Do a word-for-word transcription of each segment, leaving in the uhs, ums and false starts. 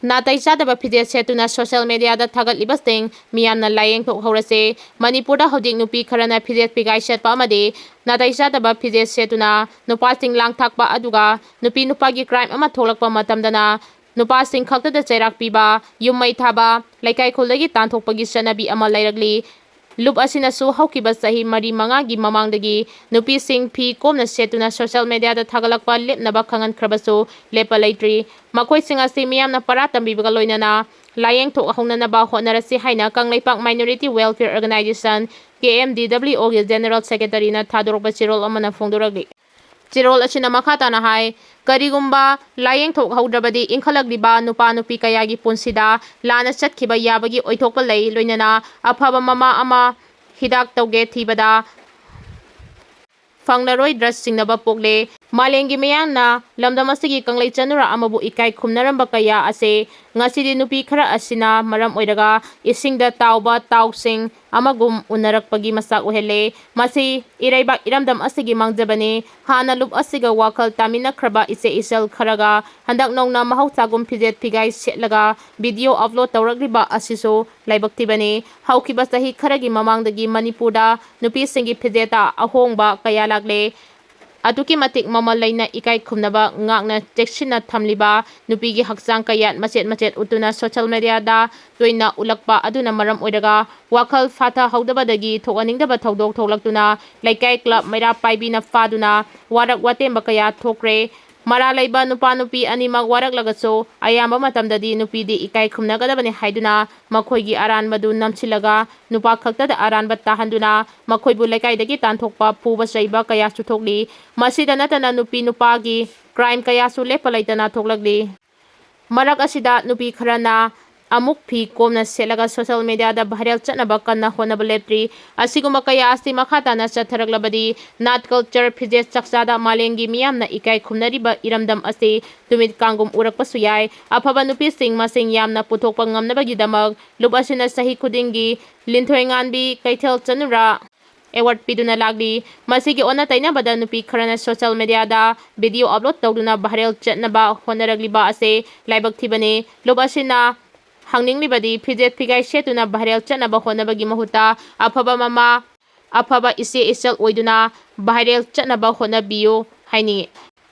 ꯅꯥꯇꯩ ꯆꯥꯗꯕ ꯐꯤꯖꯦꯠ ꯁꯦꯠꯇꯨꯅ ꯁꯣꯁꯤꯌꯦꯜ ꯃꯦꯗꯤꯌꯥꯗ ꯊꯥꯒꯠꯂꯤꯕꯁꯤꯡ ꯃꯤꯌꯥꯝꯅ ꯂꯥꯏꯌꯦꯡꯊꯣꯛꯍꯧꯔꯁꯦ꯫ ꯃꯅꯤꯄꯨꯔꯗ ꯍꯧꯖꯤꯛ ꯅꯨꯄꯤ ꯈꯔꯅ ꯐꯤꯖꯦꯠ ꯐꯤꯒꯥꯏ ꯁꯦꯠꯄ ꯑꯃꯗꯤ ꯅꯥꯇꯩ ꯆꯥꯗꯕ ꯐꯤꯖꯦꯠ ꯁꯦꯠꯇꯨꯅ ꯅꯨꯄꯥꯁꯤꯡ ꯂꯥꯡ ꯊꯥꯛꯄ, ꯑꯗꯨꯒ ꯅꯨꯄꯤ ꯅꯨꯄꯥꯒꯤ ꯀ꯭ꯔꯥꯏꯝ ꯑꯃ ꯊꯣꯛꯂꯛꯄ ꯃꯇꯝꯗꯅ ꯅꯨꯄꯥꯁꯤꯡ ꯈꯛꯇꯗ ꯆꯩꯔꯥꯛ ꯄꯤꯕ, ꯌꯨꯝ ꯃꯩ ꯊꯥꯕ, ꯂꯩꯀꯥꯏ ꯈꯨꯜꯗꯒꯤ ꯇꯥꯟꯊꯣꯛꯄꯒꯤ ꯆꯠꯅꯕꯤ ꯑꯃ ꯂꯩꯔꯛꯂꯤ꯫ ꯂꯨꯞ ꯑꯁꯤꯅꯁꯨ ꯍꯧꯈꯤꯕ ꯆꯍꯤ ꯃꯔꯤ ꯃꯉꯥꯒꯤ ꯃꯃꯥꯡꯗꯒꯤ ꯅꯨꯄꯤꯁꯤꯡ ꯐꯤ ꯀꯣꯝꯅ ꯁꯦꯠꯇꯨꯅ ꯁꯣꯁꯤꯌꯦꯜ ꯃꯦꯗꯤꯌꯥꯗ ꯊꯥꯒꯠꯂꯛꯄ ꯂꯦꯞꯅꯕ ꯈꯪꯍꯟꯈ꯭ꯔꯕꯁꯨ ꯂꯦꯞꯄ ꯂꯩꯇ꯭ꯔꯤ꯫ ꯃꯈꯣꯏꯁꯤꯡ ꯑꯁꯤ ꯃꯤꯌꯥꯝꯅ ꯄꯔꯥ ꯇꯝꯕꯤꯕꯒ ꯂꯣꯏꯅꯅ ꯂꯥꯏꯌꯦꯡꯊꯣꯛꯍꯧꯅꯅꯕ ꯍꯣꯠꯅꯔꯁꯤ ꯍꯥꯏꯅ Kangleipak Minority Welfare Organization, K M D W O ꯒꯤ General Secretary ꯅ ꯊꯥꯗꯣꯔꯛꯄ ꯆꯦꯔꯣꯜ ꯑꯃꯅ ꯐꯣꯡꯗꯣꯔꯛꯂꯤ꯫ ꯆꯦꯔꯣꯜ ꯑꯁꯤꯅ ꯃꯈꯥ ꯇꯥꯅ ꯍꯥꯏ, ꯀꯔꯤꯒꯨꯝꯕ ꯂꯥꯏꯌꯦꯡꯊꯣꯛꯍꯧꯗ꯭ꯔꯕꯗꯤ ꯏꯟꯈꯠꯂꯛꯂꯤꯕ ꯅꯨꯄꯥ ꯅꯨꯄꯤ ꯀꯌꯥꯒꯤ ꯄꯨꯟꯁꯤꯗ ꯂꯥꯟꯅ ꯆꯠꯈꯤꯕ ꯌꯥꯕꯒꯤ ꯑꯣꯏꯊꯣꯛꯄ ꯂꯩ, ꯂꯣꯏꯅꯅ ꯑꯐꯕ ꯃꯃꯥ ꯑꯃ ꯍꯤꯗꯥꯛ ꯇꯧꯒꯦ ꯊꯤꯕꯗ ꯐꯪꯂꯔꯣꯏꯗ꯭ꯔ ꯆꯤꯡꯅꯕ ꯄꯣꯛꯂꯦ꯫ ꯃꯥꯂꯦꯝꯒꯤ ꯃꯤꯌꯥꯝꯅ ꯂꯝꯗꯝ ꯑꯁꯤꯒꯤ ꯀꯪꯂꯩ ꯆꯅꯨꯔꯥ ꯑꯃꯕꯨ ꯏꯀꯥꯏ ꯈꯨꯝꯅꯔꯝꯕ ꯀꯌꯥ ꯑꯁꯦ ꯉꯁꯤꯗꯤ ꯅꯨꯄꯤ ꯈꯔ ꯑꯁꯤꯅ ꯃꯔꯝ ꯑꯣꯏꯔꯒ ꯏꯁꯤꯡꯗ ꯇꯥꯎꯕ ꯇꯥꯎꯁꯤꯡ ꯑꯃꯒꯨꯝ ꯎꯅꯔꯛꯄꯒꯤ ꯃꯆꯥꯛ ꯑꯣꯏꯍꯜꯂꯦ꯫ ꯃꯁꯤ ꯏꯔꯩꯕꯥꯛ ꯏꯔꯝꯗꯝ ꯑꯁꯤꯒꯤ ꯃꯥꯡꯖꯕꯅꯤ꯫ ꯍꯥꯟꯅ ꯂꯨꯞ ꯑꯁꯤꯒ ꯋꯥꯈꯜ ꯇꯥꯃꯤꯟꯅꯈ꯭ꯔꯕ ꯏꯆꯦ ꯏꯆꯜ ꯈꯔꯒ ꯍꯟꯗꯛ ꯅꯧꯅ ꯃꯍꯧꯁꯥꯒꯨꯝ ꯐꯤꯖꯦꯠ ꯐꯤꯒꯥꯏ ꯁꯦꯠꯂꯒ ꯚꯤꯗꯤꯑꯣ ꯑꯞꯂꯣꯗ ꯇꯧꯔꯛꯂꯤꯕ ꯑꯁꯤꯁꯨ ꯂꯥꯏꯕꯛ ꯊꯤꯕꯅꯤ꯫ ꯍꯧꯈꯤꯕ ꯆꯍꯤ ꯈꯔꯒꯤ ꯃꯃꯥꯡꯗꯒꯤ ꯃꯅꯤꯄꯨꯔꯗ ꯅꯨꯄꯤꯁꯤꯡꯒꯤ ꯐꯤꯖꯦꯠꯇ ꯑꯍꯣꯡꯕ ꯀꯌꯥ ꯂꯥꯛꯂꯦ꯫ ꯑꯗꯨꯛꯀꯤ ꯃꯇꯤꯛ ꯃꯃꯜ ꯂꯩꯅ ꯏꯀꯥꯏ ꯈꯨꯝꯅꯕ ꯉꯥꯛꯅ ꯆꯦꯛꯁꯤꯟꯅ ꯊꯝꯂꯤꯕ ꯅꯨꯄꯤꯒꯤ ꯍꯛꯆꯥꯡ ꯀꯌꯥꯠ ꯃꯆꯦꯠ ꯃꯆꯦꯠ ꯎꯠꯇꯨꯅ ꯁꯣꯁꯤꯌꯦꯜ ꯃꯦꯗꯤꯌꯥꯗ ꯇꯣꯏꯅ ꯎꯠꯂꯛꯄ ꯑꯗꯨꯅ ꯃꯔꯝ ꯑꯣꯏꯔꯒ ꯋꯥꯈꯜ ꯐꯥꯊꯍꯧꯗꯕꯗꯒꯤ ꯊꯣꯛꯍꯟꯅꯤꯡꯗꯕ ꯊꯧꯗꯣꯛ ꯊꯣꯛꯂꯛꯇꯨꯅ ꯂꯩꯀꯥꯏ, ꯀ꯭ꯂꯕ, ꯃꯩꯔꯥ ꯄꯥꯏꯕꯤꯅ ꯐꯥꯗꯨꯅ ꯋꯥꯔꯛ ꯋꯥꯇꯦꯝꯕ ꯀꯌꯥ ꯊꯣꯛꯈ꯭ꯔꯦ꯫ ꯃꯔꯥꯜ ꯂꯩꯕ ꯅꯨꯄꯥ ꯅꯨꯄꯤ ꯑꯅꯤꯃꯛ ꯋꯥꯔꯛꯂꯒꯁꯨ ꯑꯌꯥꯝꯕ ꯃꯇꯝꯗꯗꯤ ꯅꯨꯄꯤꯗꯤ ꯏꯀꯥꯏ ꯈꯨꯝꯅꯒꯗꯕꯅꯤ ꯍꯥꯏꯗꯨꯅ ꯃꯈꯣꯏꯒꯤ ꯑꯔꯥꯟꯕꯗꯨ ꯅꯝꯁꯤꯜꯂꯒ ꯅꯨꯄꯥ ꯈꯛꯇꯗ ꯑꯔꯥꯟꯕ ꯇꯥꯍꯟꯗꯨꯅ ꯃꯈꯣꯏꯕꯨ ꯂꯩꯀꯥꯏꯗꯒꯤ ꯇꯥꯟꯊꯣꯛꯄ, ꯐꯨꯕ ꯆꯩꯕ ꯀꯌꯥꯁꯨ ꯊꯣꯛꯂꯤ꯫ ꯃꯁꯤꯗ ꯅꯠꯇꯅ ꯅꯨꯄꯤ ꯅꯨꯄꯥꯒꯤ ꯀ꯭ꯔꯥꯏꯝ ꯀꯌꯥꯁꯨ ꯂꯦꯞꯄ ꯂꯩꯇꯅ ꯊꯣꯛꯂꯛꯂꯤ꯫ ꯃꯔꯛ ꯑꯁꯤꯗ ꯅꯨꯄꯤ ꯈꯔꯅ ꯑꯃꯨꯛ ꯐꯤ ꯀꯣꯝꯅ ꯁꯦꯠꯂꯒ ꯁꯣꯁꯤꯌꯦꯜ ꯃꯦꯗꯤꯌꯥꯗ ꯚꯥꯏꯔꯦꯜ ꯆꯠꯅꯕ ꯀꯟꯅ ꯍꯣꯠꯅꯕ ꯂꯦꯞꯇ꯭ꯔꯤ꯫ ꯑꯁꯤꯒꯨꯝꯕ ꯀꯌꯥ ꯑꯁꯤ ꯃꯈꯥ ꯇꯥꯅ ꯆꯠꯊꯔꯛꯂꯕꯗꯤ ꯅꯥꯠ, ꯀꯜꯆꯔ, ꯐꯤꯖꯦꯠ ꯆꯥꯛꯆꯥꯗ ꯃꯥꯂꯦꯝꯒꯤ ꯃꯤꯌꯥꯝꯅ ꯏꯀꯥꯏ ꯈꯨꯝꯅꯔꯤꯕ ꯏꯔꯝꯗꯝ ꯑꯁꯤ ꯅꯨꯃꯤꯠ ꯀꯥꯡꯒꯨꯝ ꯎꯔꯛꯄꯁꯨ ꯌꯥꯏ꯫ ꯑꯐꯕ ꯅꯨꯄꯤꯁꯤꯡ ꯃꯁꯤꯡ ꯌꯥꯝꯅ ꯄꯨꯊꯣꯛꯄ ꯉꯝꯅꯕꯒꯤꯗꯃꯛ ꯂꯨꯞ ꯑꯁꯤꯅ ꯆꯍꯤ ꯈꯨꯗꯤꯡꯒꯤ ꯂꯤꯟꯊꯣꯏ ꯉꯥꯟꯕꯤ, ꯀꯩꯊꯦꯜ ꯆꯅꯨꯔꯥ, ꯑꯦꯋꯥꯔꯗ ꯄꯤꯗꯨꯅ ꯂꯥꯛꯂꯤ꯫ ꯃꯁꯤꯒꯤ ꯑꯣꯟꯅ ꯇꯩꯅꯕꯗ ꯅꯨꯄꯤ ꯈꯔꯅ ꯁꯣꯁꯤꯌꯦꯜ ꯃꯤꯗꯤꯌꯥꯗ ꯚꯤꯗꯤꯑꯣ ꯑꯞꯂꯣꯗ ꯇꯧꯗꯨꯅ ꯚꯥꯏꯔꯦꯜ ꯆꯠꯅꯕ ꯍꯣꯠꯅꯔꯛꯂꯤꯕ ꯑꯁꯤ ꯂꯥꯏꯕꯛ ꯊꯤꯕꯅꯤ꯫ ꯂꯨꯞ ꯑꯁꯤꯅ ꯍꯪꯅꯤꯡꯂꯤꯕꯗꯤ ꯐꯤꯖꯦꯠ ꯐꯤꯒꯥꯏ ꯁꯦꯠꯇꯨꯅ ꯚꯥꯏꯔꯦꯜ ꯆꯠꯅꯕ ꯍꯣꯠꯅꯕꯒꯤ ꯃꯍꯨꯠꯇ ꯑꯐꯕ ꯃꯃꯥ, ꯑꯐꯕ ꯏꯆꯦ ꯏꯆꯜ ꯑꯣꯏꯗꯨꯅ ꯚꯥꯏꯔꯦꯜ ꯆꯠꯅꯕ ꯍꯣꯠꯅꯕꯤꯌꯨ ꯍꯥꯏꯅꯤꯡꯏ꯫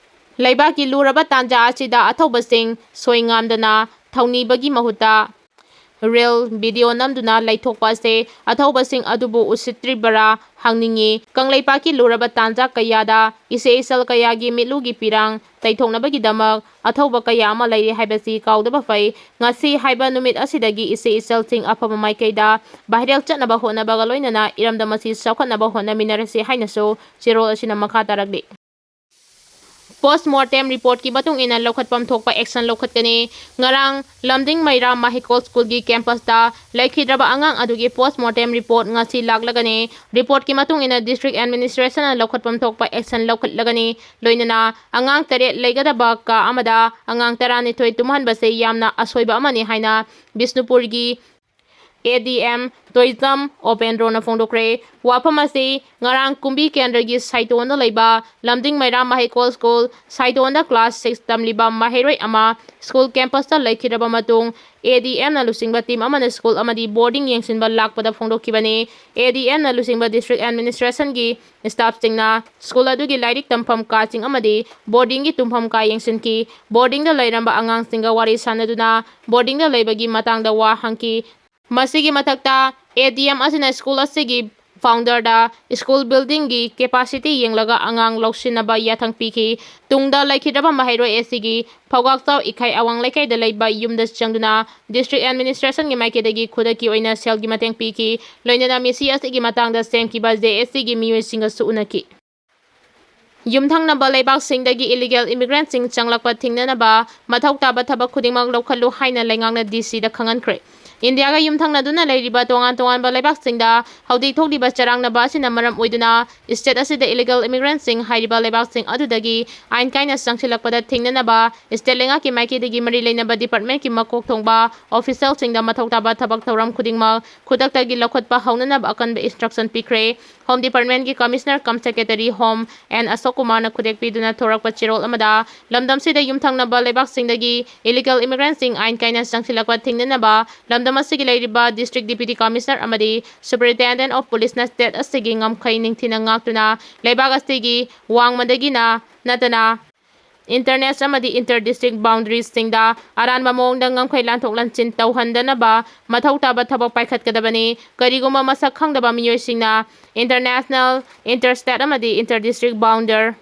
ꯂꯩꯕꯥꯛꯀꯤ ꯂꯨꯔꯕ ꯇꯥꯟꯖꯥ ꯑꯁꯤꯗ ꯑꯊꯧꯕꯁꯤꯡ ꯁꯣꯏ ꯉꯥꯝꯗꯅ ꯊꯧꯅꯤꯕꯒꯤ ꯃꯍꯨꯠꯇ ꯔꯤꯜ ꯚꯤꯗꯤꯑꯣ ꯅꯝꯗꯨꯅ ꯂꯩꯊꯣꯛꯄ ꯑꯁꯤ ꯑꯊꯧꯕꯁꯤꯡ ꯑꯗꯨꯕꯨ ꯎꯁꯤꯠꯇ꯭ꯔꯤꯕꯔꯥ ꯍꯪꯅꯤꯡꯏ꯫ ꯀꯪꯂꯩꯄꯥꯛꯀꯤ ꯂꯨꯔꯕ ꯇꯥꯟꯖꯥ ꯀꯌꯥꯗ ꯏꯆꯦ ꯏꯆꯜ ꯀꯌꯥꯒꯤ ꯃꯤꯠꯂꯨꯒꯤ ꯄꯤꯔꯥꯡ ꯇꯩꯊꯣꯛꯅꯕꯒꯤꯗꯃꯛ ꯑꯊꯧꯕ ꯀꯌꯥ ꯑꯃ ꯂꯩꯔꯤ ꯍꯥꯏꯕꯁꯤ ꯀꯥꯎꯗꯕ ꯐꯩ꯫ ꯉꯁꯤ ꯍꯥꯏꯕ ꯅꯨꯃꯤꯠ ꯑꯁꯤꯗꯒꯤ ꯏꯆꯦ ꯏꯆꯜꯁꯤꯡ ꯑꯐꯕ ꯃꯥꯏꯀꯩꯗ ꯚꯥꯏꯔꯦꯜ ꯆꯠꯅꯕ ꯍꯣꯠꯅꯕꯒ ꯂꯣꯏꯅꯅ ꯏꯔꯝꯗꯝ ꯑꯁꯤ ꯆꯥꯎꯈꯠꯅꯕ ꯍꯣꯠꯅꯃꯤꯟꯅꯔꯁꯤ ꯍꯥꯏꯅꯁꯨ ꯆꯦꯔꯣꯜ ꯑꯁꯤꯅ ꯃꯈꯥ ꯇꯥꯔꯛꯂꯤ꯫ ꯄꯣꯁꯃꯣꯔꯇꯦꯝ ꯔꯤꯄꯣꯔꯠꯀꯤ ꯃꯇꯨꯡ ꯏꯟꯅ ꯂꯧꯈꯠꯐꯝ ꯊꯣꯛꯄ ꯑꯦꯛꯁꯟ ꯂꯧꯈꯠꯀꯅꯤ꯫ ꯉꯔꯥꯡ ꯂꯝꯗꯤꯡ ꯃꯩꯔꯥ ꯃꯍꯩꯀꯣꯜ ꯁ꯭ꯀꯨꯜꯒꯤ ꯀꯦꯝꯄꯁꯇ ꯂꯩꯈꯤꯗ꯭ꯔꯕ ꯑꯉꯥꯡ ꯑꯗꯨꯒꯤ ꯄꯣꯁꯃꯣꯔꯇꯦꯝ ꯔꯤꯄꯣꯔꯠ ꯉꯁꯤ ꯂꯥꯛꯂꯒꯅꯤ꯫ ꯔꯤꯄꯣꯔꯠꯀꯤ ꯃꯇꯨꯡ ꯏꯟꯅ ꯗꯤꯁꯇ꯭ꯔꯤꯛ ꯑꯦꯗꯃꯤꯅꯤꯁꯇ꯭ꯔꯦꯁꯟꯅ ꯂꯧꯈꯠꯐꯝ ꯊꯣꯛꯄ ꯑꯦꯛꯁꯟ ꯂꯧꯈꯠꯂꯒꯅꯤ꯫ ꯂꯣꯏꯅꯅ ꯑꯉꯥꯡ ꯇꯔꯦꯠ ꯂꯩꯒꯗꯕ ꯀꯥ ꯑꯃꯗ ꯑꯉꯥꯡ ꯇꯔꯥꯅꯤꯊꯣꯏ ꯇꯨꯝꯍꯟꯕꯁꯦ ꯌꯥꯝꯅ ꯑꯁꯣꯏꯕ ꯑꯃꯅꯤ ꯍꯥꯏꯅ ꯕꯤꯁꯅꯨꯄꯨꯔꯒꯤ ꯑꯦ ꯗꯤ ꯑꯦꯝ ꯇꯣꯏꯖꯝ ꯑꯣꯄꯦꯟꯗ꯭ꯔꯣꯅ ꯐꯣꯡꯗꯣꯛꯈ꯭ꯔꯦ꯫ ꯋꯥꯐꯝ ꯑꯁꯤ ꯉꯔꯥꯡ ꯀꯨꯝꯕꯤ ꯀꯦꯟꯗ꯭ꯔꯒꯤ ꯁꯥꯏꯇꯣꯟꯗ ꯂꯩꯕ ꯂꯝꯗꯤꯡ ꯃꯩꯔꯥ ꯃꯍꯩꯀꯣꯜ ꯁ꯭ꯀꯨꯜ ꯁꯥꯏꯇꯣꯟꯗ ꯀ꯭ꯂꯥꯁ ꯁꯤꯛꯁ ꯇꯝꯂꯤꯕ ꯃꯍꯩꯔꯣꯏ ꯑꯃ ꯁ꯭ꯀꯨꯜ ꯀꯦꯝꯄꯁꯇ ꯂꯩꯈꯤꯗ꯭ꯔꯕ ꯃꯇꯨꯡ, ꯑꯦ ꯗꯤ ꯑꯦꯝꯅ ꯂꯨꯆꯤꯡꯕ ꯇꯤꯝ ꯑꯃꯅ ꯁ꯭ꯀꯨꯜ ꯑꯃꯗꯤ ꯕꯣꯔꯗꯤꯡ ꯌꯦꯡꯁꯤꯟꯕ ꯂꯥꯛꯄꯗ ꯐꯣꯡꯗꯣꯛꯈꯤꯕꯅꯤ꯫ ꯑꯦ ꯗꯤ ꯑꯦꯝꯅ ꯂꯨꯆꯤꯡꯕ ꯗꯤꯁꯇ꯭ꯔꯤꯛ ꯑꯦꯗꯃꯤꯅꯤꯁꯇ꯭ꯔꯦꯁꯟꯒꯤ ꯁ꯭ꯇꯥꯐꯁꯤꯡꯅ ꯁ꯭ꯀꯨꯜ ꯑꯗꯨꯒꯤ ꯂꯥꯏꯔꯤꯛ ꯇꯝꯐꯝ ꯀꯥꯁꯤꯡ ꯑꯃꯗꯤ ꯕꯣꯔꯗꯤꯡꯒꯤ ꯇꯨꯝꯐꯝ ꯀꯥ ꯌꯦꯡꯁꯤꯟꯈꯤ꯫ ꯕꯣꯔꯗꯤꯡꯗ ꯂꯩꯔꯝꯕ ꯑꯉꯥꯡꯁꯤꯡꯒ ꯋꯥꯔꯤ ꯁꯥꯅꯗꯨꯅ ꯕꯣꯔꯗꯤꯡꯗ ꯂꯩꯕꯒꯤ ꯃꯇꯥꯡꯗ ꯋꯥ ꯍꯪꯈꯤ꯫ ꯃꯁꯤꯒꯤ ꯃꯊꯛꯇ, ꯑꯦ ꯗꯤ ꯑꯦꯝ ꯑꯁꯤꯅ ꯁ꯭ꯀꯨꯜ ꯑꯁꯤꯒꯤ ꯐꯥꯎꯟꯗꯔꯗ ꯁ꯭ꯀꯨꯜ ꯕꯤꯜꯗꯤꯡꯒꯤ ꯀꯦꯄꯥꯁꯤꯇꯤ ꯌꯦꯡꯂꯒ ꯑꯉꯥꯡ ꯂꯧꯁꯤꯟꯅꯕ ꯌꯥꯊꯪ ꯄꯤꯈꯤ꯫ ꯇꯨꯡꯗ ꯂꯩꯈꯤꯗ꯭ꯔꯕ ꯃꯍꯩꯔꯣꯏ ꯑꯁꯤꯒꯤ ꯐꯧꯒꯥꯛꯆꯥꯎ ꯏꯈꯥꯏ ꯑꯋꯥꯡ ꯂꯩꯀꯥꯏꯗ ꯂꯩꯕ ꯌꯨꯝꯗ ꯆꯪꯗꯨꯅ ꯗꯤꯁꯇ꯭ꯔꯤꯛ ꯑꯦꯗꯃꯤꯅꯤꯁꯇ꯭ꯔꯦꯁꯟꯒꯤ ꯃꯥꯏꯀꯩꯗꯒꯤ ꯈꯨꯗꯛꯀꯤ ꯑꯣꯏꯅ ꯁꯦꯜꯒꯤ ꯃꯇꯦꯡ ꯄꯤꯈꯤ꯫ ꯂꯣꯏꯅꯅ ꯃꯤꯁꯤ ꯑꯁꯤꯒꯤ ꯃꯇꯥꯡꯗ ꯁꯦꯝꯈꯤꯕ ꯖꯦ ꯑꯦꯁ ꯁꯤꯒꯤ ꯃꯤꯑꯣꯏꯁꯤꯡꯒꯁꯨ ꯎꯅꯈꯤ꯫ ꯌꯨꯝꯊꯪꯅꯕ ꯂꯩꯕꯥꯛꯁꯤꯡꯗꯒꯤ ꯏꯂꯤꯒꯦꯜ ꯏꯃꯤꯒ꯭ꯔꯦꯟꯠꯁꯤꯡ ꯆꯪꯂꯛꯄ ꯊꯤꯡꯅꯅꯕ ꯃꯊꯧ ꯇꯥꯕ ꯊꯕꯛ ꯈꯨꯗꯤꯡꯃꯛ ꯂꯧꯈꯠꯂꯨ ꯍꯥꯏꯅ ꯂꯩꯉꯥꯛꯅ ꯗꯤ ꯁꯤꯗ ꯈꯪꯍꯟꯈ꯭ꯔꯦ꯫ ꯏꯟꯗꯤꯌꯥꯒ ꯌꯨꯝꯊꯪꯅꯗꯨꯅ ꯂꯩꯔꯤꯕ ꯇꯣꯉꯥꯟ ꯇꯣꯉꯥꯟꯕ ꯂꯩꯕꯥꯛꯁꯤꯡꯗ ꯍꯧꯖꯤꯛ ꯊꯣꯛꯂꯤꯕ ꯆꯔꯥꯡꯅꯕ ꯑꯁꯤꯅ ꯃꯔꯝ ꯑꯣꯏꯗꯨꯅ ꯁ꯭ꯇꯦꯠ ꯑꯁꯤꯗ ꯏꯂꯤꯒꯦꯜ ꯏꯃꯤꯒ꯭ꯔꯦꯟꯠꯁꯤꯡ ꯍꯥꯏꯔꯤꯕ ꯂꯩꯕꯥꯛꯁꯤꯡ ꯑꯗꯨꯗꯒꯤ ꯑꯥꯏꯟ ꯀꯥꯏꯅ ꯆꯪꯁꯤꯜꯂꯛꯄꯗ ꯊꯤꯡꯅꯅꯕ ꯁ꯭ꯇꯦꯠ ꯂꯩꯉꯥꯛꯀꯤ ꯃꯥꯏꯀꯩꯗꯒꯤ ꯃꯔꯤ ꯂꯩꯅꯕ ꯗꯤꯄꯥꯔꯠꯃꯦꯟꯠꯀꯤ ꯃꯀꯣꯛ ꯊꯣꯡꯕ ꯑꯣꯐꯤꯁꯤꯌꯦꯜꯁꯤꯡꯗ ꯃꯊꯧ ꯇꯥꯕ ꯊꯕꯛ ꯊꯧꯔꯝ ꯈꯨꯗꯤꯡꯃꯛ ꯈꯨꯗꯛꯇꯒꯤ ꯂꯧꯈꯠꯄ ꯍꯧꯅꯅꯕ ꯑꯀꯟꯕ ꯏꯟꯁꯇ꯭ꯔꯛꯁꯟ ꯄꯤꯈ꯭ꯔꯦ꯫ Home Department ꯀꯤ Commissioner cum Secretary Home N Ashok Kumar ꯅ ꯈꯨꯗꯦꯛ ꯄꯤꯗꯨꯅ ꯊꯣꯔꯛꯄ ꯆꯦꯔꯣꯜ ꯑꯃꯗ, ꯂꯝꯗꯝꯁꯤꯗ ꯌꯨꯝꯊꯪꯅꯕ ꯂꯩꯕꯥꯛꯁꯤꯡꯗꯒꯤ illegal immigrant ꯁꯤꯡ ꯑꯥꯏꯟ ꯀꯥꯏꯅ ꯆꯪꯁꯤꯜꯂꯛꯄ ꯊꯤꯡꯅꯅꯕ ꯂꯝꯗꯝ ꯑꯁꯤꯒꯤ ꯂꯩꯔꯤꯕ District Deputy Commissioner ꯑꯃꯗꯤ Superintendent of Police ꯅ state ꯑꯁꯤꯒꯤ ꯉꯝꯈꯩ ꯅꯤꯡꯊꯤꯅ ꯉꯥꯛꯇꯨꯅ ꯂꯩꯕꯥꯛ ꯑꯁꯤꯒꯤ ꯋꯥꯡꯃꯗꯒꯤꯅ ꯅꯠꯇꯅ inter-nation ꯑꯃꯗꯤ inter-district boundary ꯁꯤꯡꯗ ꯑꯔꯥꯟꯕ ꯃꯑꯣꯡꯗ ꯉꯝꯈꯩ ꯂꯥꯟꯊꯣꯛ ꯂꯥꯟꯁꯤꯟ ꯇꯧꯍꯟꯗꯅꯕ ꯃꯊꯧ ꯇꯥꯕ ꯊꯕꯛ ꯄꯥꯏꯈꯠꯀꯗꯕꯅꯤ꯫ ꯀꯔꯤꯒꯨꯝꯕ ꯃꯁꯛ ꯈꯪꯗꯕ ꯃꯤꯑꯣꯏꯁꯤꯡꯅ international, interstate ꯑꯃꯗꯤ inter-district boundary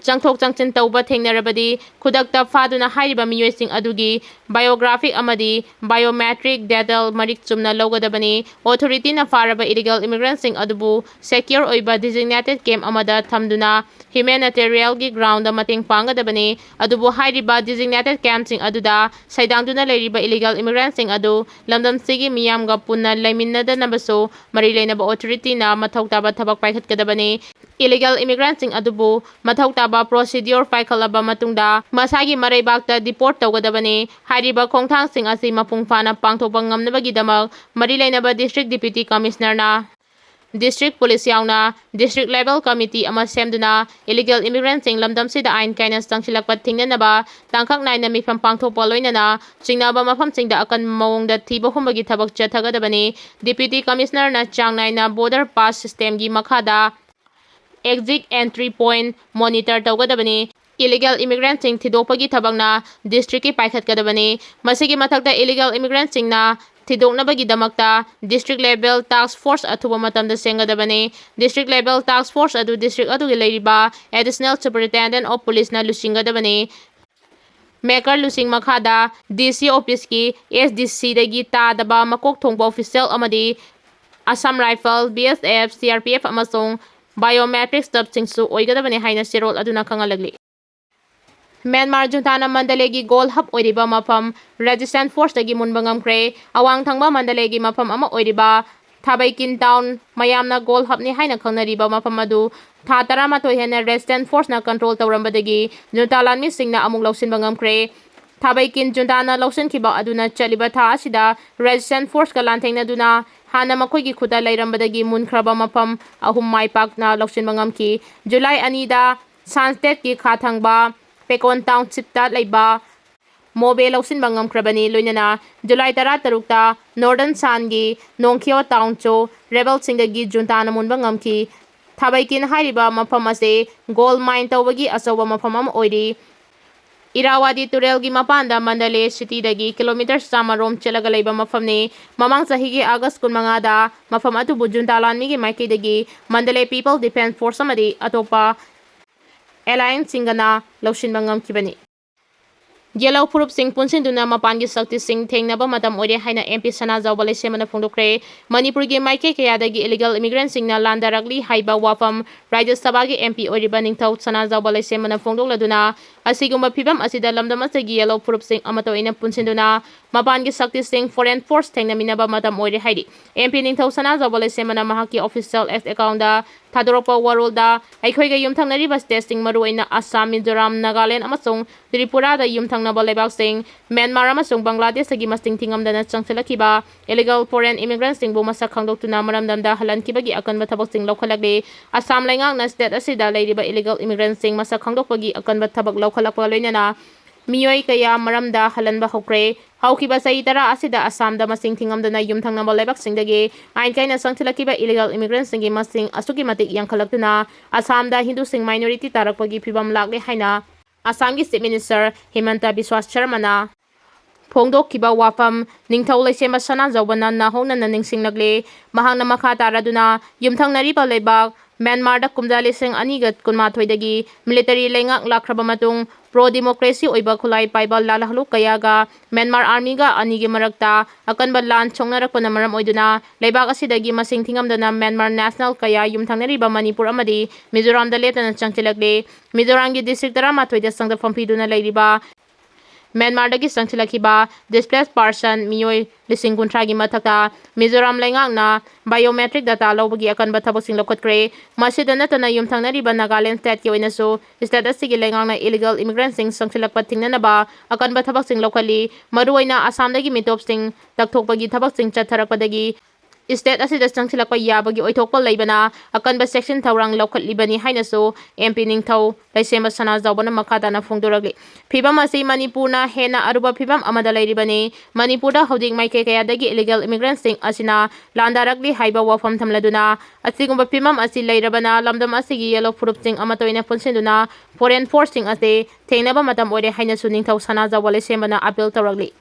ꯆꯪꯊꯣꯛ ꯆꯪꯁꯤꯟ ꯇꯧꯕ ꯊꯦꯡꯅꯔꯕꯗꯤ, ꯈꯨꯗꯛꯇ ꯐꯥꯗꯨꯅ ꯍꯥꯏꯔꯤꯕ ꯃꯤꯑꯣꯏꯁꯤꯡ ꯑꯗꯨꯒꯤ biographic ꯑꯃꯗꯤ biometric data ꯃꯔꯤꯛ ꯆꯨꯝꯅ ꯂꯧꯒꯗꯕꯅꯤ꯫ Authority ꯅ ꯐꯥꯔꯕ illegal immigrant ꯁꯤꯡ ꯑꯗꯨꯕꯨ secure ꯑꯣꯏꯕ designated camp ꯑꯃꯗ ꯊꯝꯗꯨꯅ humanitarian ꯒꯤ ground ꯗ ꯃꯇꯦꯡ ꯄꯥꯡꯒꯗꯕꯅꯤ꯫ ꯑꯗꯨꯕꯨ ꯍꯥꯏꯔꯤꯕ designated camp ꯁꯤꯡ ꯑꯗꯨꯗ ꯁꯩꯗꯥꯡꯗꯨꯅ ꯂꯩꯔꯤꯕ illegal immigrant ꯁꯤꯡ ꯑꯗꯨ ꯂꯝꯗꯝꯁꯤꯒꯤ ꯃꯤꯌꯥꯝꯒ ꯄꯨꯟꯅ ꯂꯩꯃꯤꯟꯅꯗꯅꯕꯁꯨ ꯃꯔꯤ ꯂꯩꯅꯕ authority ꯅ ꯃꯊꯧ ꯇꯥꯕ ꯊꯕꯛ ꯄꯥꯏꯈꯠꯀꯗꯕꯅꯤ꯫ Illegal immigrant ꯁꯤꯡ ꯑꯗꯨꯕꯨ ꯃꯊꯧ ꯇꯥꯕ procedure ꯄꯥꯏꯈꯠꯂꯕ ꯃꯇꯨꯡꯗ ꯃꯁꯥꯒꯤ ꯃꯔꯩꯕꯥꯛꯇ deport ꯇꯧꯒꯗꯕꯅꯤ꯫ ꯍꯥꯏꯔꯤꯕ ꯈꯣꯡꯊꯥꯡꯁꯤꯡ ꯑꯁꯤ ꯃꯄꯨꯡ ꯐꯥꯅ ꯄꯥꯡꯊꯣꯛꯄ ꯉꯝꯅꯕꯒꯤꯗꯃꯛ ꯃꯔꯤ ꯂꯩꯅꯕ District Deputy Commissioner ꯅ District Police ꯌꯥꯎꯅ district level committee ꯑꯃ ꯁꯦꯝꯗꯨꯅ illegal immigrant ꯁꯤꯡ ꯂꯝꯗꯝꯁꯤꯗ ꯑꯥꯏꯟ ꯀꯥꯏꯅ ꯆꯪꯁꯤꯜꯂꯛꯄ ꯊꯤꯡꯅꯅꯕ ꯇꯥꯡꯀꯛ ꯅꯥꯏꯅ ꯃꯤꯐꯝ ꯄꯥꯡꯊꯣꯛꯄ ꯂꯣꯏꯅꯅ ꯆꯤꯡꯅꯕ ꯃꯐꯝꯁꯤꯡꯗ ꯑꯀꯟꯕ ꯃꯑꯣꯡꯗ ꯊꯤꯕ ꯍꯨꯝꯕꯒꯤ ꯊꯕꯛ ꯆꯠꯊꯒꯗꯕꯅꯤ꯫ Deputy Commissioner ꯅ ꯆꯥꯡ ꯅꯥꯏꯅ border pass system ꯒꯤ ꯃꯈꯥꯗ exit entry point monitor ꯇꯧꯒꯗꯕꯅꯤ꯫ Illegal immigrant ꯁꯤꯡ ꯊꯤꯗꯣꯛꯄꯒꯤ ꯊꯕꯛꯅ district ꯀꯤ ꯄꯥꯏꯈꯠꯀꯗꯕꯅꯤ꯫ ꯃꯁꯤꯒꯤ ꯃꯊꯛꯇ illegal immigrant ꯁꯤꯡꯅ ꯊꯤꯗꯣꯛꯅꯕꯒꯤꯗꯃꯛꯇ district level task force ꯑꯊꯨꯕ ꯃꯇꯝꯗ ꯁꯦꯝꯒꯗꯕꯅꯤ꯫ District level task force ꯑꯗꯨ district ꯑꯗꯨꯒꯤ ꯂꯩꯔꯤꯕ Additional Superintendent of Police ꯅ ꯂꯨꯆꯤꯡꯒꯗꯕꯅꯤ꯫ ꯃꯦꯀꯔ ꯂꯨꯆꯤꯡ ꯃꯈꯥꯗ D C office ꯀꯤ S D C ꯗꯒꯤ ꯇꯥꯗꯕ ꯃꯀꯣꯛ ꯊꯣꯡꯕ official ꯑꯃꯗꯤ Assam Rifle, B S F, C R P F ꯑꯃꯁꯨꯡ biometric staff ꯁꯤꯡꯁꯨ ꯑꯣꯏꯒꯗꯕꯅꯤ ꯍꯥꯏꯅ ꯆꯦꯔꯣꯜ ꯑꯗꯨꯅ ꯈꯪꯍꯜꯂꯛꯂꯤ꯫ ꯃ꯭ꯌꯥꯟꯃꯥꯔ junta ꯅ ꯃꯟꯗꯂꯦꯒꯤ gold hub ꯑꯣꯏꯔꯤꯕ ꯃꯐꯝ resistance force ꯇꯒꯤ ꯃꯨꯟꯕ ꯉꯝꯈ꯭ꯔꯦ꯫ ꯑꯋꯥꯡ ꯊꯪꯕ ꯃꯟꯗꯂꯦꯒꯤ ꯃꯐꯝ ꯑꯃ ꯑꯣꯏꯔꯤꯕ ꯊꯥꯕꯩꯀꯤꯟ town, ꯃꯌꯥꯝꯅ gold hub ꯅꯤ ꯍꯥꯏꯅ ꯈꯪꯅꯔꯤꯕ ꯃꯐꯝ ꯑꯗꯨ ꯊꯥ ꯇꯔꯥꯃꯥꯊꯣꯏ ꯍꯦꯟꯅ resistance force ꯅ control ꯇꯧꯔꯝꯕꯗꯒꯤ junta ꯂꯥꯟꯃꯤꯁꯤꯡꯅ ꯑꯃꯨꯛ ꯂꯧꯁꯤꯟꯕ ꯉꯝꯈ꯭ꯔꯦ꯫ ꯊꯥꯕꯩꯀꯤꯟ junta ꯅ ꯂꯧꯁꯤꯟꯈꯤꯕ ꯑꯗꯨꯅ ꯆꯠꯂꯤꯕ ꯊꯥ ꯑꯁꯤꯗ resistance force ꯀ ꯂꯥꯟꯊꯦꯡꯅꯗꯨꯅ ꯍꯥꯟꯅ ꯃꯈꯣꯏꯒꯤ ꯈꯨꯠꯇ ꯂꯩꯔꯝꯕꯗꯒꯤ ꯃꯨꯟꯈ꯭ꯔꯕ ꯃꯐꯝ ꯑꯍꯨꯝ ꯃꯥꯏ ꯄꯥꯛꯅ ꯂꯧꯁꯤꯟꯕ ꯉꯝꯈꯤ꯫ ꯖꯨꯂꯥꯏ ꯑꯅꯤꯗ ꯁꯥꯟꯁꯇꯦꯠꯀꯤ ꯈꯥ ꯊꯪꯕ ꯄꯦꯀꯣꯟ ꯇꯥꯎꯟꯁꯤꯞꯇ ꯂꯩꯕ ꯃꯣꯕꯦ ꯂꯧꯁꯤꯟꯕ ꯉꯝꯈ꯭ꯔꯕꯅꯤ꯫ ꯂꯣꯏꯅꯅ ꯖꯨꯂꯥꯏ ꯇꯔꯥꯇꯔꯨꯛꯇ ꯅꯣꯔꯗꯔꯟ ꯁꯥꯟꯒꯤ ꯅꯣꯡꯈꯤꯌꯣ ꯇꯥꯎꯟꯁꯨ ꯔꯦꯕꯦꯜꯁꯤꯡꯗꯒꯤ ꯖꯨꯟꯇꯥꯅ ꯃꯨꯟꯕ ꯉꯝꯈꯤ꯫ ꯊꯥꯕꯩꯀꯤꯟ ꯍꯥꯏꯔꯤꯕ ꯃꯐꯝ ꯑꯁꯤ ꯒꯣꯜ ꯃꯥꯏꯟ ꯇꯧꯕꯒꯤ ꯑꯆꯧꯕ ꯃꯐꯝ ꯑꯃ ꯑꯣꯏꯔꯤ꯫ ꯏꯔꯥꯋꯥꯗꯤ ꯇꯨꯔꯦꯜꯒꯤ ꯃꯄꯥꯟꯗ ꯃꯟꯗꯂꯦ ꯁꯤꯇꯤꯗꯒꯤ ꯀꯤꯂꯣꯃꯤꯇꯔ ꯆꯥꯝꯃ ꯔꯣꯝ ꯆꯠꯂꯒ ꯂꯩꯕ ꯃꯐꯝꯅꯤ꯫ ꯃꯃꯥꯡ ꯆꯍꯤꯒꯤ ꯑꯥꯒꯁ ꯀꯨꯟꯃꯉꯥꯗ ꯃꯐꯝ ꯑꯗꯨꯕꯨ ꯖꯨꯟꯇꯥ ꯂꯥꯟꯃꯤꯒꯤ ꯃꯥꯏꯀꯩꯗꯒꯤ ꯃꯟꯗꯂꯦ ꯄꯤꯄꯜ ꯗꯤꯐꯦꯟꯁ ꯐꯣꯔꯁ ꯑꯃꯗꯤ ꯑꯇꯣꯞꯄ ꯑꯦꯂꯥꯌꯟꯁꯁꯤꯡꯒꯅ ꯂꯧꯁꯤꯟꯕ ꯉꯝꯈꯤꯕꯅꯤ꯫ ꯌꯦꯜꯍꯧ ꯐꯨꯔꯨꯞꯁꯤꯡ ꯄꯨꯟꯁꯤꯟꯗꯨꯅ ꯃꯄꯥꯟꯒꯤ ꯁꯛꯇꯤꯁꯤꯡ ꯊꯦꯡꯅꯕ ꯃꯇꯝ ꯑꯣꯏꯔꯦ ꯍꯥꯏꯅ ꯑꯦꯝ ꯄꯤ ꯁꯅꯥꯖꯥꯎꯕ ꯂꯩꯁꯦꯝꯕꯅ ꯐꯣꯡꯗꯣꯛꯈ꯭ꯔꯦ꯫ ꯃꯅꯤꯄꯨꯔꯒꯤ ꯃꯥꯏꯀꯩ ꯀꯌꯥꯗꯒꯤ ꯏꯂꯤꯒꯦꯜ ꯏꯃꯤꯒ꯭ꯔꯦꯟꯁꯤꯡꯅ ꯂꯥꯟꯗꯥꯔꯛꯂꯤ ꯍꯥꯏꯕ ꯋꯥꯐꯝ ꯔꯥꯖ꯭ꯌ ꯁꯚꯥꯒꯤ ꯑꯦꯝ ꯄꯤ ꯑꯣꯏꯔꯤꯕ ꯅꯤꯡꯊꯧ ꯁꯅꯥꯖꯥꯎꯕ ꯂꯩꯁꯦꯝꯕꯅ ꯐꯣꯡꯗꯣꯛꯂꯗꯨꯅ, ꯑꯁꯤꯒꯨꯝꯕ ꯐꯤꯕꯝ ꯑꯁꯤꯗ ꯂꯝꯗꯝ ꯑꯁꯤꯒꯤ ꯌꯦꯜꯍꯧ ꯐꯨꯔꯨꯞꯁꯤꯡ ꯑꯃꯠꯇ ꯑꯣꯏꯅ ꯄꯨꯟꯁꯤꯟꯗꯨꯅ ꯃꯄꯥꯟꯒꯤ ꯁꯛꯇꯤꯁꯤꯡ, ꯐꯣꯔꯦꯟ ꯐꯣꯔꯁ ꯊꯦꯡꯅꯃꯤꯟꯅꯕ ꯃꯇꯝ ꯑꯣꯏꯔꯦ ꯍꯥꯏꯔꯤ꯫ ꯑꯦꯝ ꯄꯤ ꯅꯤꯡꯊꯧ ꯁꯅꯥꯖꯥꯎꯕ ꯂꯩꯁꯦꯝꯕꯅ ꯃꯍꯥꯛꯀꯤ ꯑꯣꯐꯤꯁꯤꯌꯦꯜ ꯑꯦꯛꯁ ꯑꯦꯀꯥꯎꯟꯗ ꯊꯥꯗꯣꯔꯛꯄ ꯋꯥꯔꯣꯜꯗ, ꯑꯩꯈꯣꯏꯒ ꯌꯨꯝꯊꯪꯅꯔꯤꯕ ꯁ꯭ꯇꯦꯠꯁꯤꯡ, ꯃꯔꯨꯑꯣꯏꯅ ꯑꯁꯥꯝ, ꯃꯤꯖꯣꯔꯥꯝ, ꯅꯥꯒꯥꯂꯦꯟ ꯑꯃꯁꯨꯡ ꯇ꯭ꯔꯤꯄꯨꯔꯥꯗ ꯌꯨꯝꯊꯪꯅꯕ ꯂꯩꯕꯥꯛꯁꯤꯡ, ꯃ꯭ꯌꯥꯟꯃꯥꯔ ꯑꯃꯁꯨꯡ ꯕꯪꯒ꯭ꯂꯥꯗꯦꯁꯇꯒꯤ ꯃꯁꯤꯡ ꯊꯤꯉꯝꯗꯅ ꯆꯪꯁꯤꯜꯂꯛꯈꯤꯕ ꯏꯂꯤꯒꯦꯜ ꯐꯣꯔꯦꯟ ꯏꯃꯤꯒ꯭ꯔꯦꯟꯠꯁꯤꯡꯕꯨ ꯃꯁꯛ ꯈꯪꯗꯣꯛꯇꯨꯅ ꯃꯔꯝꯗꯝꯗ ꯍꯜꯍꯟꯈꯤꯕꯒꯤ ꯑꯀꯟꯕ ꯊꯕꯛꯁꯤꯡ ꯂꯧꯈꯠꯂꯛꯂꯤ꯫ ꯑꯁꯥꯝ ꯂꯩꯉꯥꯛꯅ ꯁ꯭ꯇꯦꯠ ꯑꯁꯤꯗ ꯂꯩꯔꯤꯕ ꯏꯂꯤꯒꯦꯜ ꯏꯃꯤꯒ꯭ꯔꯦꯟꯠꯁꯤꯡ ꯃꯁꯛ ꯈꯪꯗꯣꯛꯄꯒꯤ ꯑꯀꯟꯕ ꯊꯕꯛ ꯂꯧꯈꯠꯂꯛꯄꯒ ꯂꯣꯏꯅꯅ ꯃꯤꯑꯣꯏ ꯀꯌꯥ ꯃꯔꯝꯗ ꯍꯜꯍꯟꯕ ꯍꯧꯈ꯭ꯔꯦ꯫ ꯍꯧꯈꯤꯕ ꯆꯍꯤ ꯇꯔꯥ ꯑꯁꯤꯗ ꯑꯁꯥꯝꯗ ꯃꯁꯤꯡ ꯊꯤꯉꯝꯗꯅ ꯌꯨꯝꯊꯪꯅꯕ ꯂꯩꯕꯥꯛꯁꯤꯡꯗꯒꯤ ꯑꯥꯏꯟ ꯀꯥꯏꯅ ꯆꯪꯁꯤꯜꯂꯛꯈꯤꯕ ꯏꯂꯤꯒꯦꯜ ꯏꯃꯤꯒ꯭ꯔꯦꯟꯠꯁꯤꯡꯒꯤ ꯃꯁꯤꯡ ꯑꯁꯨꯛꯀꯤ ꯃꯇꯤꯛ ꯌꯥꯝꯈꯠꯂꯛꯇꯨꯅ ꯑꯁꯥꯝꯗ ꯍꯤꯟꯗꯨꯁꯤꯡ ꯃꯥꯏꯅꯣꯔꯤꯇꯤ ꯇꯥꯔꯛꯄꯒꯤ ꯐꯤꯕꯝ ꯂꯥꯛꯂꯦ ꯍꯥꯏꯅ ꯑꯁꯥꯝꯒꯤ ꯆꯤꯐ ꯃꯤꯅꯤꯁꯇꯔ ꯍꯤꯃꯟꯇ ꯕꯤꯁ꯭ꯋꯥꯁ ꯁꯔꯃꯅ ꯐꯣꯡꯗꯣꯛꯈꯤꯕ ꯋꯥꯐꯝ ꯅꯤꯡꯊꯧ ꯂꯩꯁꯦꯝꯕ ꯁꯅꯥꯖꯥꯎꯕꯅ ꯅꯧꯍꯧꯅꯅ ꯅꯤꯡꯁꯤꯡꯂꯛꯂꯤ꯫ ꯃꯍꯥꯛꯅ ꯃꯈꯥ ꯇꯥꯔꯗꯨꯅ, ꯌꯨꯝꯊꯪꯅꯔꯤꯕ ꯂꯩꯕꯥꯛ ꯃ꯭ꯌꯥꯟꯃꯥꯔꯗ ꯀꯨꯝꯖꯥ ꯂꯤꯁꯤꯡ ꯑꯅꯤꯒ ꯀꯨꯟꯃꯥꯊꯣꯏꯗꯒꯤ ꯃꯤꯂꯤꯇꯔꯤ ꯂꯩꯉꯥꯛ ꯂꯥꯛꯈ꯭ꯔꯕ ꯃꯇꯨꯡ, ꯄ꯭ꯔꯣ ꯗꯤꯃꯣꯀ꯭ꯔꯦꯁꯤ ꯑꯣꯏꯕ ꯈꯨꯠꯂꯥꯏ ꯄꯥꯏꯕ ꯂꯥꯜꯍꯧꯂꯨꯞ ꯀꯌꯥꯒ ꯃ꯭ꯌꯥꯟꯃꯥꯔ ꯑꯥꯔꯃꯤꯒ ꯑꯅꯤꯒꯤ ꯃꯔꯛꯇ ꯑꯀꯟꯕ ꯂꯥꯟ ꯁꯣꯛꯅꯔꯛꯄꯅ ꯃꯔꯝ ꯑꯣꯏꯗꯨꯅ ꯂꯩꯕꯥꯛ ꯑꯁꯤꯗꯒꯤ ꯃꯁꯤꯡ ꯊꯤꯉꯝꯗꯅ ꯃ꯭ꯌꯥꯟꯃꯥꯔ ꯅꯦꯁꯅꯦꯜ ꯀꯌꯥ ꯌꯨꯝꯊꯪꯅꯔꯤꯕ ꯃꯅꯤꯄꯨꯔ ꯑꯃꯗꯤ ꯃꯤꯖꯣꯔꯥꯝꯗ ꯂꯦꯞꯇꯅ ꯆꯪꯁꯤꯜꯂꯛꯂꯤ꯫ ꯃꯤꯖꯣꯔꯥꯝꯒꯤ ꯗꯤꯁꯇ꯭ꯔꯤꯛ ꯇꯔꯥꯃꯥꯊꯣꯏꯗ ꯆꯪꯗꯐꯝ ꯄꯤꯗꯨꯅ ꯂꯩꯔꯤꯕ ꯃ꯭ꯌꯥꯟꯃꯥꯔꯗꯒꯤ ꯆꯪꯁꯤꯜꯂꯛꯈꯤꯕ ꯗꯤꯁꯄ꯭ꯂꯦꯁ ꯄꯥꯔꯁꯟ ꯃꯤꯑꯣꯏ ꯂꯤꯁꯤꯡ ꯀꯨꯟꯊ꯭ꯔꯥꯒꯤ ꯃꯊꯛꯇ ꯃꯤꯖꯣꯔꯥꯝ ꯂꯩꯉꯥꯛꯅ ꯕꯥꯏꯑꯣꯃꯦꯇ꯭ꯔꯤꯛ ꯗꯇꯥ ꯂꯧꯕꯒꯤ ꯑꯀꯟꯕ ꯊꯕꯛꯁꯤꯡ ꯂꯧꯈꯠꯈ꯭ꯔꯦ꯫ ꯃꯁꯤꯗ ꯅꯠꯇꯅ ꯌꯨꯝꯊꯪꯅꯔꯤꯕ ꯅꯥꯒꯥꯂꯦꯟ ꯁ꯭ꯇꯦꯠꯀꯤ ꯑꯣꯏꯅꯁꯨ ꯁ꯭ꯇꯦꯠ ꯑꯁꯤꯒꯤ ꯂꯩꯉꯥꯛꯅ ꯏꯂꯤꯒꯦꯜ ꯏꯃꯤꯒ꯭ꯔꯦꯟꯠꯁꯤꯡ ꯆꯪꯁꯤꯜꯂꯛꯄ ꯊꯤꯡꯅꯅꯕ ꯑꯀꯟꯕ ꯊꯕꯛꯁꯤꯡ ꯂꯧꯈꯠꯂꯤ꯫ ꯃꯔꯨꯑꯣꯏꯅ ꯑꯁꯥꯝꯗꯒꯤ ꯃꯤꯇꯣꯞꯁꯤꯡ ꯇꯛꯊꯣꯛꯄꯒꯤ ꯊꯕꯛꯁꯤꯡ ꯆꯠꯊꯔꯛꯄꯗꯒꯤ state ꯑꯁꯤꯗ ꯆꯪꯁꯤꯜꯂꯛꯄ ꯌꯥꯕꯒꯤ ꯑꯣꯏꯊꯣꯛꯄ ꯂꯩꯕꯅ ꯑꯀꯟꯕ ꯆꯦꯛꯁꯤꯟ ꯊꯧꯔꯥꯡ ꯂꯧꯈꯠꯂꯤꯕꯅꯤ ꯍꯥꯏꯅꯁꯨ M P ꯅꯤꯡꯊꯧ ꯂꯩꯁꯦꯝꯕ ꯁꯅꯥꯖꯥꯎꯕꯅ ꯃꯈꯥ ꯇꯥꯅ ꯐꯣꯡꯗꯣꯔꯛꯂꯤ꯫ ꯐꯤꯕꯝ ꯑꯁꯤ ꯃꯅꯤꯄꯨꯔꯅ ꯍꯦꯟꯅ ꯑꯔꯨꯕ ꯐꯤꯕꯝ ꯑꯃꯗ ꯂꯩꯔꯤꯕꯅꯤ꯫ ꯃꯅꯤꯄꯨꯔꯗ ꯍꯧꯖꯤꯛ ꯃꯥꯏꯀꯩ ꯀꯌꯥꯗꯒꯤ illegal immigrantꯁꯤꯡ ꯑꯁꯤꯅ ꯂꯥꯟꯗꯥꯔꯛꯂꯤ ꯍꯥꯏꯕ ꯋꯥꯐꯝ ꯊꯝꯂꯗꯨꯅ, ꯑꯁꯤꯒꯨꯝꯕ ꯐꯤꯕꯝ ꯑꯁꯤ ꯂꯩꯔꯕꯅ ꯂꯝꯗꯝ ꯑꯁꯤꯒꯤ yellow ꯐꯨꯔꯨꯞꯁꯤꯡ ꯑꯃꯠꯇ ꯑꯣꯏꯅ ꯄꯨꯟꯁꯤꯟꯗꯨꯅ foreign forceꯁꯤꯡ ꯑꯁꯤ ꯊꯦꯡꯅꯕ ꯃꯇꯝ ꯑꯣꯏꯔꯦ ꯍꯥꯏꯅꯁꯨ ꯅꯤꯡꯊꯧ ꯁꯅꯥꯖꯥꯎꯕ ꯂꯩꯁꯦꯝꯕꯅ appeal ꯇꯧꯔꯛꯂꯤ꯫